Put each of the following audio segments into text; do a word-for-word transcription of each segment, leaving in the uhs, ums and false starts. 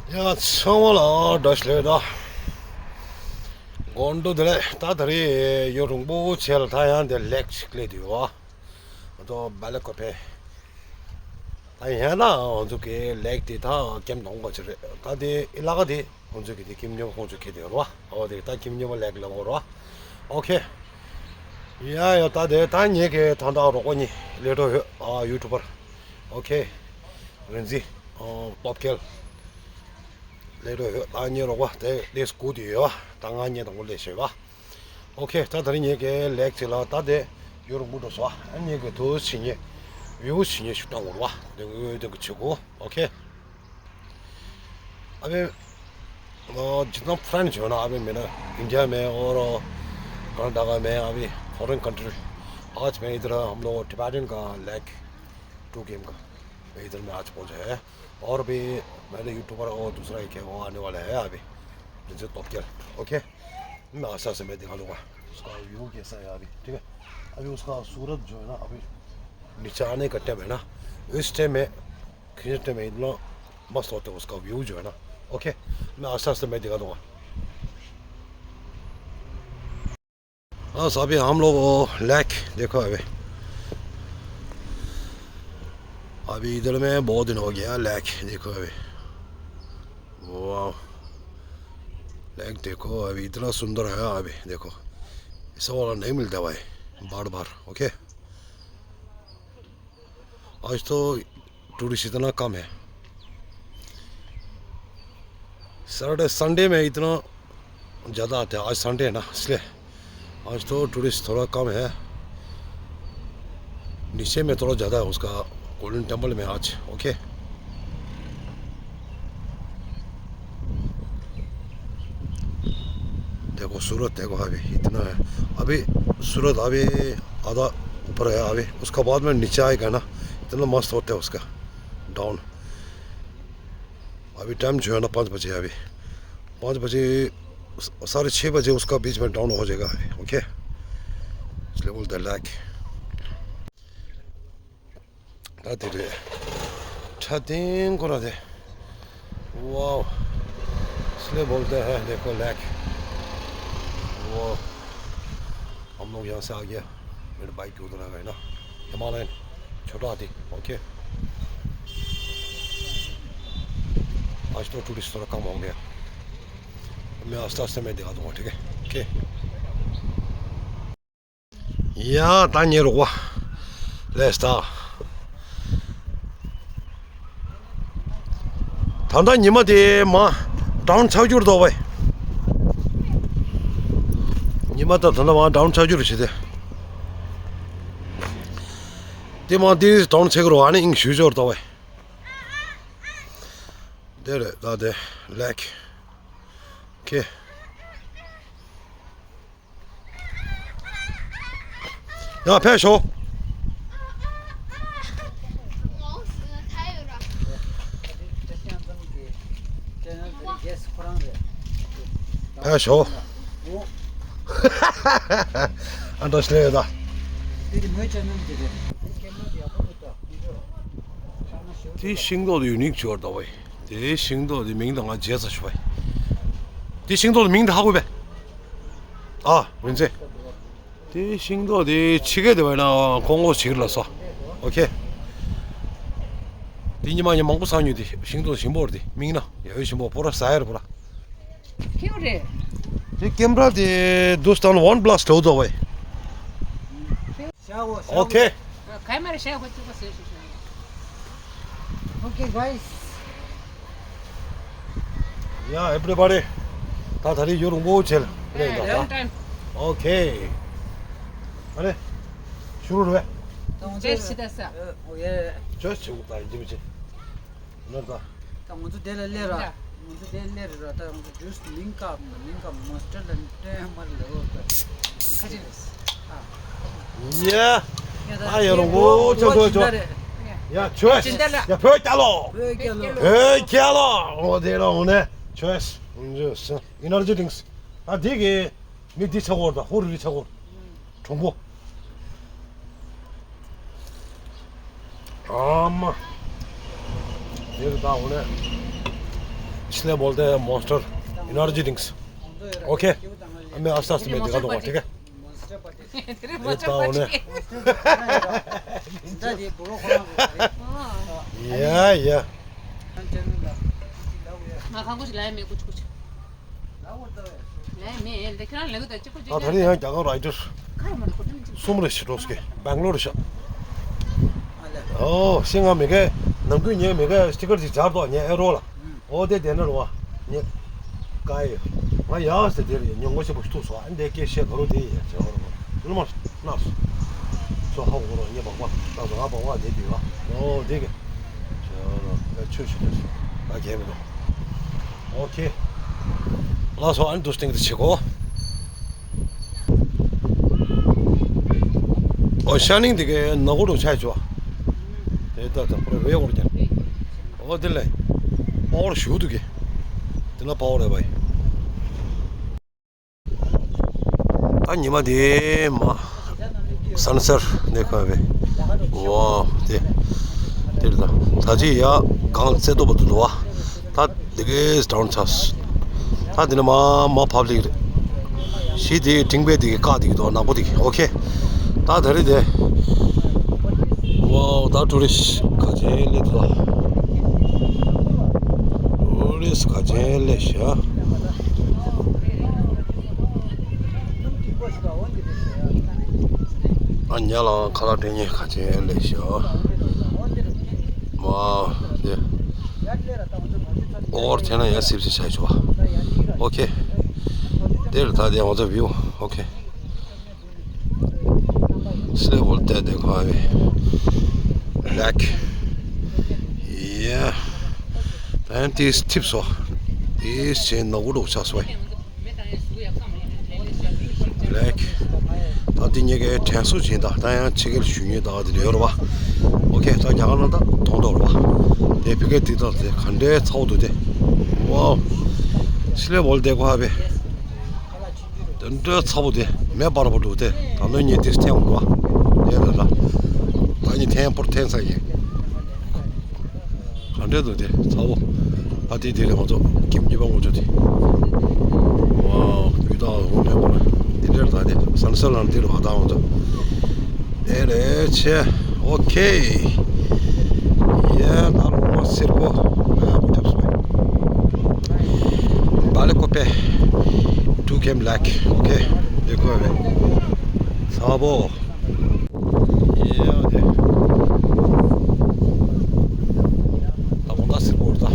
ཡ་ཚང་མ་ལ་བཀྲ་ཤིས་བདེ་ལེགས། དགོང་དྲོ་བདེ་ལེགས། ད་ད་རེས་ཡུན་རིང་པོ་ཆེ་ལ་ད་ཡང་དེ་ལེག་ཅིག་སླེབས་བསྡད་ཡོད་བ། ང་ཚོ་སྦེལ་ཀོབ་པའི། ད་ཡང་ན་ང་ཚོ་གི་ལེག་དེ་ད་ཀེམ་གཏོང་དགོས་ཀྱི་རེད། ད་དེ་ཨི་ལ་ཀ་དེ་ང་ཚོ་གི་དེ་ཀེམ་ཉོ་ཁོང་ཚོ་ཁེ་དེ་རོ། ཨོ་དེ་ད་ཀེམ་ཉོ་ལེག་ལ་འོ་རོ། ཨོ་ཁེ། ཡ་ཡ། ད་དེ་ད་ངེད་ཀྱི་ད་ད་རོགས་པ་གཉིས་ལེ་ཏྲོ་ཧོ་ཨ་ཡུ་ཊུ་པར། ཨོ་ཁེ། རིན་ཛི། ཨོ་ཏོབ་ཀེལ། ལེ་ཏྲོ་ཧོ་ད་ངེད་རོགས་པ་དེ་ལས་སྐུ་དེ་ཡོད་བ། ད་ང་ངེད་དང་པོ་ལས་བྱེད་བ། ཨོ་ཁེ། ད་ད་རིང་ངེད་ཀྱི་ལེག་ཅིག་ལ་ད་དེ་ཡུན་རིང་པོ་འགྲོ་སོང་། ཨ་ངེད་ཀྱི་དུ་ཕྱི་ཉིན་བིའུ་ཕྱི་ཉིན་ཞུ་སྟངས་འོར་བ་དེ་འོས་དེ་གི་ཆུ་གོ། ཨོ་ཁེ། अभी अ, जितना फ्रेंड्स हो ना, अभी मेरा इंडिया में और कर्नाटका में, अभी फॉरेन कंट्री। आज मैं इधर, हम लोग टिबेटन का लेग टू गेम का, मैं इधर में आज पहुंचा है। और भी मेरे यूट्यूबर और दूसरा एक है, वो आने वाला है अभी, जिनसे टॉप किया। ओके, मैं आस्ते आस्ते मैं दिखा दूंगा उसका व्यू कैसा है अभी, ठीक है। अभी उसका सूरज जो है ना, अभी नीचे आने का टाइम है ना, इस टाइम में खींचते में इतना मस्त होता है उसका व्यू जो है ना। ओके, मैं आस्ते आस्ते मैं दिखा दूंगा। हाँ, अभी हम लोग वो लेक देखो अभी। अभी इधर में बहुत दिन हो गया लेक देखो अभी। वाह, लेक देखो अभी इतना सुंदर है। अभी देखो, ऐसा वाला नहीं मिलता भाई बार बार। ओके, आज तो टूरिस्ट इतना कम है। सैटरडे संडे में इतना ज़्यादा आते हैं, आज संडे है ना, इसलिए आज तो टूरिस्ट थोड़ा कम है। नीचे में थोड़ा ज़्यादा है उसका, गोल्डन टेम्पल में आज। ओके, देखो सूरज देखो अभी इतना है। अभी सूरज अभी आधा ऊपर है, अभी उसका बाद में नीचे आएगा ना, इतना मस्त होता है उसका डाउन। अभी टाइम जो है ना, पाँच बजे है अभी। पाँच बजे, साढ़े छः बजे उसका बीच में डाउन हो जाएगा अभी। ओके, इसलिए बोलते हैं लेक। ད་དེ་རེད། ཁྲ་ཏིང་ཁོ་ར་དེ། वाओ, इसलिए बोलते हैं देखो लेक। वो हम लोग यहाँ से आ गया। मेरे बाइक के उधर आ गए ना। हिमालयन छोटा हाथी। ओके, आज तो टूरिस्ट थोड़ा कम हो गया। मैं आस्ते आस्ते मैं दिखा दूंगा, ठीक है? ओके। ཡ། ད་ཉེ་རོགས་པ། ལེས་ད། ད་ལྟ་ཉི་མ་དེ་མ་ཌའུན་ཆགས་རྒྱུ་རེད་དོ་བས། ཉི་མ་ད་ད་ལྟ་མ་ཌའུན་ཆགས་རྒྱུ་རེད་ཞེས་དེ། དེ་མ་དེ་ཌའུན་ཆགས་རོགས་ཨ་ནི་ཨིང་ཞུ་ཞོར་དོ་བས། དེ་རེད་ད་དེ་ལེག་ཁེ། ཡ་ཕེབས་ཤོག་ཕེབས་ཤོག་ཨ་འདྲ་ཞིག་ལས་ཡོད་ད། དེའི་ཤིང་ཏོག་དེ་ཡུ་ནིག་ཅོར་ད་བས། དེའི་ཤིང་ཏོག་དེ་མིང་དང་ང་རྗེས་ས་ཞུ་བས། དེའི་ཤིང་ཏོག་དེ་མིང་དེ་ཧ་གོ་བས། ཨ་རིན་ཚེ། དེའི་ཤིང་ཏོག་དེ་ཕྱི་སྐད་དེ་བས་ན་ཁོང་ཁོ་ཞིག་ལ་སོ། ཨོ་ཁེ། དེ་ཉི་མ་ཉི་མང་པོ་སང་ཉུལ་དེ་ཤིང་ཏོག་ཞིམ་པོ་རེད་དེ་མིང་ན་ཡ་ཡོད་ཞིམ་པོ་པོ་ར་ཟ་ཡ་རེད་པོ་ར། ཁེའུ་རེད། དེ་ཀེམ་ར་དེ་དུས་སྟོན་ཝན་པ་ལ་སི་ལོ་དོ་བས། ཤ་བོ་ཤ་བོ། ཨོ་ཁེ། ག་མ་རེད་ཤ་བོ་ཅུ་ག་སེ་ཤི་ཤ། Okay, guys. Yeah, everybody. ད་ད་རེས་ཡུན་རིང་པོ་བྱས་ལ་ལེན་ད། Long time. Okay. ཨ་རེ། ཤུ་རུ་རུ་བས། ཅེས་སི་ད་ས། ཅོས་ཆེ་བོ་ད་ཡིན་གྱི་མི་ཆེ། ནར་ད། ད་ང་ཚོ་དེ་ལ་སླེབས་ར། ད་ང་ཚོ་དེ་ལ་སླེབས་ར། ད་ང་ཚོ་ཇུས་མིང་ཀ་མིང་ཀ་མོན་སི་ཊར་ལ་སྟོན་མ་ལེ་འོ་ད། ཁ་ཅིག་ལས། ཨ། ཡེ། ད་ཡ་རོང་གོ་ཆོ་ཆོ་ཆོ། ཡ་ཆོས། ཡ་བོད་རྒྱལ་ལོ། བོད་རྒྱལ་ལོ། བོད་རྒྱལ་ལོ། འོ་དེ་ར་འོ་ནས་ཆོས། ཨེ་ནར་ཇི་ཌིང་སི། ད་འདི་གི་མི་འདི་ཆག་གོ་ད་ཧུར་རི་ཆག་གོ། གྲོང་པོ། ཨ་མ། དེ་རུ་ད་འོ་ནས། इसलिए बोलते हैं मॉन्स्टर एनर्जी ड्रिंक्स। ओके, मैं आस्ते आस्ते मैं दिखा दूंगा, ठीक है? ये बताओ उन्हें। या, या। हाँ, कुछ लाए मैं, कुछ, कुछ। लाए मैं, देख रहा हूँ, लगे तो अच्छे कुछ। ཨ། ད་རེས་ཡང་རྒྱ་གར་རའི་ཌར་གསུམ་རེ་ཞིག་འགྲོ་སྐད་སྦེང་ལོར་ཤག་ཨོ་ཤི་ང་མི་གའི་ནམ་རྒྱུན་ངའི་མི་གའི་སི་ཊི་ཀར་ཅིག་སྦྱར་དོ་ངའི་ཨེ་རོ་ལ། ཨོ་དེ་དེ་ན་རུ་བ་ངའི་ཀའི་ང་ཡག་ཟེར་དེ་རེད། ངའི་ངོ་ཤེས་པོ་ཞིག་ཐུག་སོང་། ཨ་འདས་སྐད་བཤད་ག་རུ་དེ་ཡས་ཟེར་བ་རུ་བ་ལུ་མ་ན་སོ་ཧ་གོ་རོ། ངའི་སྦག་སྦག་ད་སོ་ང་སྦག་སྦག་དེ་དེ་བ་ཨོ་དེ་གི་ཆོས་ཞིག་དེ་སོ་ད་གས་མི་འདུག་ཨོ་ཁེ། ལགས་སོ། ཨ་ནི་འདུག་སྟེང་དུ་བྱེད་གོ། ཨོ་ཤ་ནིང་དེ་གའི་ནག་གོ་རུ་ཆ་ཆོ། དེ་ལྟ་ད་པོ་རེ་བའི་འོར་ཀྱང་། ཨོ་དེ་ལས་པ་ཝར་ཞུ་འདུག་གི། དེ་ལ་པ་ཝར་རེ་བའི། ད་ཉི་མ་དེ་མ་སན་སེར་ནས་ཁ་བའི་ཝའོ་དེ་དེ་ལ་ད་ཅི་ཡ་གང་རྩེ་ཏོ་བ་དུ་འདུག་བ། ད་དེ་གའི་ཌའུན་ཆགས། ད་དེ་ནས་མ་མ་ཕབ་ལིག་རེད། ཤི་དེ་ཀྲིང་པེ་དེ་གི་བཀག་དེ་གི་དོ་ནག་པོ་དེ་གི་ཨོ་ཁེ། ད་དེ་རེད་དེ། ཝའོ་ད་ཊུ་རི་སི་ག་ཅན་སླེབས་འདུག་ད་ཊུ་རི་སི་ག་ཅན་སླེབས་ཤག་ཨ་ཉ་ལ་ཁ་ལག་སྤྲད་ཉེ་ག་ཅན་སླེབས་ཤག་ཝའོ་དེ། ཨོ་ཐེ་ན་ཡ་སིབ་སི་ཆ་ཆོ། ཨོ་ཁེ། དེར་ད་དེ་ང་ཚོ་བིའུ་ཨོ་ཁེ། སི་ལེ་བོལ་ཏེ་དེ་ཁོ་ཨ་བི་ལེག་ཡ། ད་ཡང་དེས་ཐིབ་སོ། དེས་ཆེན་ནོ་གུ་རུ་ཆ་སོ། ལེག་ད་དེ་ཉེ་གའི་དྲན་གསོ་བྱིན་ད་ད་ཡང་ཕྱི་རྒྱལ་ཞུ་ཉེ་ད་དེ་ཡོད་ར་བ། ཨོ་ཁེ། ད་རྒྱ་གར་ན་ད་མཐོང་དོ་ར་བ། དེ་ཕི་ཀའི་དེ་ད་དེ་ག་འདྲའི་ཚ་བོ་འདུག་དེ། ཝའོ། སི་ལེ་བོལ་ཏེ་ཁོ་ཨ་བི། དེ་འདྲའི་ཚ་བོ་དེ་མེ་འབར་བོ་འདུག་དེ་ད་ལོ་ཉེ་དེ་ཐེན་འོང་བ། དེ་ད་ད་ད་ཉེ་ཐེན་པོར་ཐེན་ས་ཡིན། ག་འདྲས་འདུག་དེ་ཚ་བོ། ཨ་དེ་དེ་རེད་ང་ཚོ་ཁྱིམ་གཉིས་པ་ངོ་ཚོ་དེ། ཝའོ་སྤུས་དག་འོང་མེད་པ་ལ་དེ་འདྲས་ད་དེ་སན་སེར་ལ་འདིར་བ་དང་ང་ཚོ། དེ་རེད་ཆེ། ཨོ་ཁེ། ཡ་ད་ལོ་མ་སེར་པོ་ཨ་བུ་ཐབས་སོ། བ་ལེ་ཀོ་པེ། ཊུ་ཀེམ་ལེག་ཨོ་ཁེ། དེ་ཁོ་བས་ཚ་བོ། ཡ་དེ། ད་མོ་ད་སེར་པོ་རེད་ད།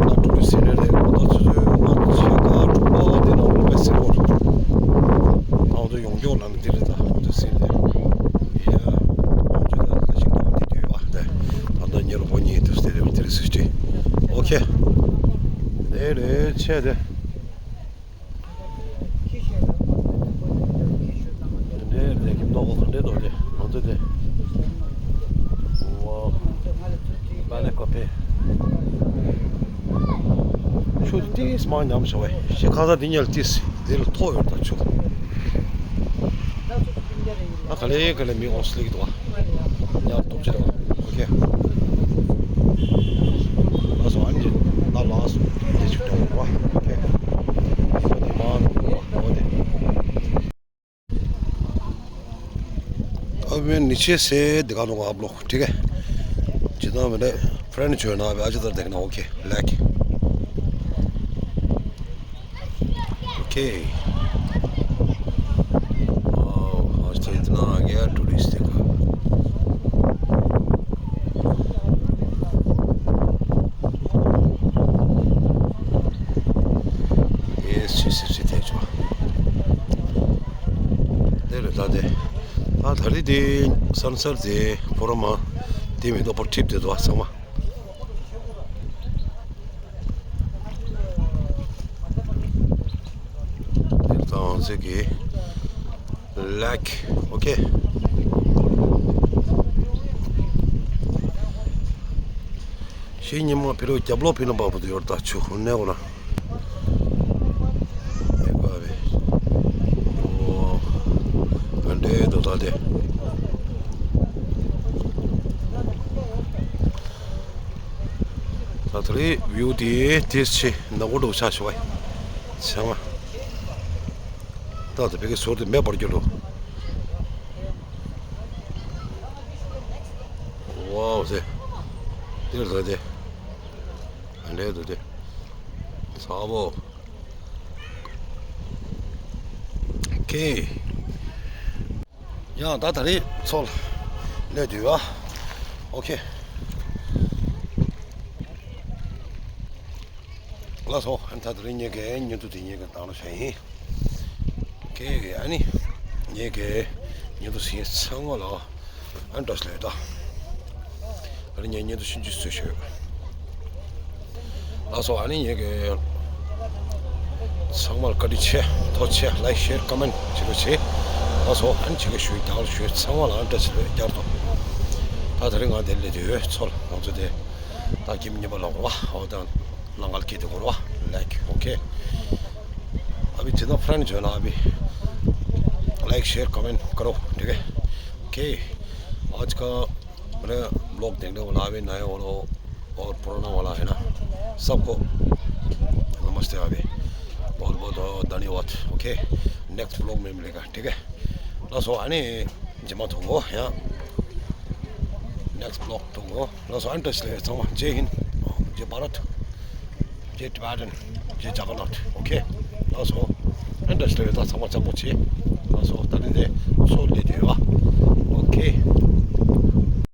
ད་ཊུ་རི་སི་རེད་རེད། མོ་ད་ཆུ་ཚོད་ང་ཆ་ག་དྲུག་པ་དེ་ནང་ལོག་པའི་སེར་པོ་རེད། ད་ང་ཚོ་ཡོང་རྒྱུ་ལ་ནི་དེ་རེད་ད། ང་ཚོ་སེར་དེ། ཡ། ང་ཚོ་ད་ད་ཤིང་ཏོག་དེ་དུས་བ་དེ། ད་ད་ཉེ་ལོ་ཧོ་ཉེ་དུ་སྟེ་རེད་དེ་རེད་སུ་སྟེ། ཨོ་ཁེ། དེ་རེད་ཆེ་དེ། འདྲེ་འདྲེ་ཁྱིམ་ཐོག་གོ་འདྲེ་དོ་དེ་ང་ཚོ་དེ། ཝ། བ་ལེ་ཀོ་པེ། ཆུ་ཏིས་མ་ཉམས་བྱ་བས་ཤི་ཁ་ས་འདི་ཉལ་ཏིས་འདིར་ཐོ་ཡོད་ད་ཆུ། ཨ་ག་ལེ་ག་ལེ་མི་འོང་སི་ལིག་དོ། ཉལ་སྟོབས་ཆེ་དོ། ཨོ་ཁེ། ལགས་སོ། ཨ་ནི་ལ་ལགས་སོ། དེ་ཆུ་དོ་བ། ཨོ་ཁེ། ཨོ་དེ་མ་ཨོ་དེ། अब मैं नीचे से दिखा दूंगा आप लोग, ठीक है? जितना मैंने फ्रेंड जो है ना, अभी आज तक देखना, ओके, लाइक। ओके। वाओ, आज तो इतना आ गया टूरिस्ट देखा। ये सी सी सी थे जो। དེ་རེད་ད་དེ། ད་ད་རེས་དེ་སན་སེར་དེ་ཕོ་ར་མ་དེ་མི་འདུག་པོ་ཁྲིབ་དེ་འདུག་ཚང་མ། དེ་ད་ང་ཚོ་གི་ལེག་ཨོ་ཁེ། ཤི་ཉི་མ་ཕི་རོ་རྒྱབ་ལོག་ཕི་ལ་འབབ་པོ་དེ་ཡོད་ད་ཆུ་ཧུན་ནེ་འོ་ན། ཨེ་བ་བེ། ཨོ། ག་འདྲའི་འདུག་ད་དེ། ད་དེ་ དེ་བིའུ་དེ་དེ་ཆེ་ནག་པོ་འགྲོ་ཆ་ཤོག་བས། ཚང་མ། ད་ད་བེ་གི་ཟུར་དེ་མེ་འབར་རྒྱུ་འགྲོ། ཝའོ་ཟེ། དེར་ཟ་དེ། ཨ་འདྲེ་དུ་དེ། ཚ་བོ། ཁེ། ཡང་ད་ད་རེས་ཚོ་ལ་སླེབས་དུས་ཨ། ཨོ་ཁེ། ལགས་སོ། ཨ་ནི་ད་ད་རེས་ངེད་ཀྱི་ཉིན་ཐོ་དེ་ངེད་ཀྱི་བཏང་ལ་བྱས་ཡིན། ཁེ་ཨ་ནི། ངེད་ཀྱི་ཉིན་ཐོ་ཟིན་ཚང་མ་ལ་ཨ་ནི་བཀྲ་ཤིས་བདེ་ལེགས། ཨ་ནི་ངས་ཉིན་ཐོ་ཆུང་ཆུང་བཟོས་ཤོག་ལགས་སོ། ཨ་ནི་ངེད་ཀྱི་ཚང་མར་བཀའ་དྲིན་ཆེ། ཐུགས་རྗེ་ཆེ། ལའིཀ་ཤེར་ཀོ་མེན་ཊི་བྱེད་རོགས་བྱེད། ལགས་སོ། ཨ་ནི་ཆེ་གེ་ཞུ་རྒྱག་ཞུ་ཚང་མ་ལ་བཀྲ་ཤིས་བདེ་ལེགས་བསྐྱར་དུ། ད་དེ་རིང་ང་དེ་ལས་དེ་ཚོ་ལ་ང་ཚོ་དེ་ད་ཁྱིམ་གཉིས་པ་ལོག་རོགས། ཨོ་ད་ལང་ཀལ་ཁྱེད་དེ་གོ་རོགས། ལའིཀ་ཨོ་ཁེ། अभी जितना फ्रेंड जो है ना अभी लाइक शेयर कमेंट करो। ठीक है। ओके। आज का मैंने ब्लॉग देखने वाला अभी नया वाला और पुराना वाला है ना, सबको नमस्ते। अभी बहुत बहुत धन्यवाद। ओके। नेक्स्ट ब्लॉग में मिलेगा। ठीक है। ལགས་སོ། ཨ་ནི་རྗེས་མ་ཐུག་གོ་ཡང་། ནེགསི་བི་ལོག་ཐུག་གོ་ལགས་སོ། ཨ་ནི་བཀྲ་ཤིས་བདེ་ལེགས་ཚང་མ། जय हिंद। जय भारत। जय टिबेटन। जय जगन्नाथ। ཨོ་ཁེ། ལགས་སོ། ཨ་ནི་བཀྲ་ཤིས་བདེ་ལེགས། ད་ཚང་མ་ཅག་པོ་བྱེད། ལགས་སོ། ད་ནི་དེ་ཚོ་ལས་དེ་བ། ཨོ་ཁེ།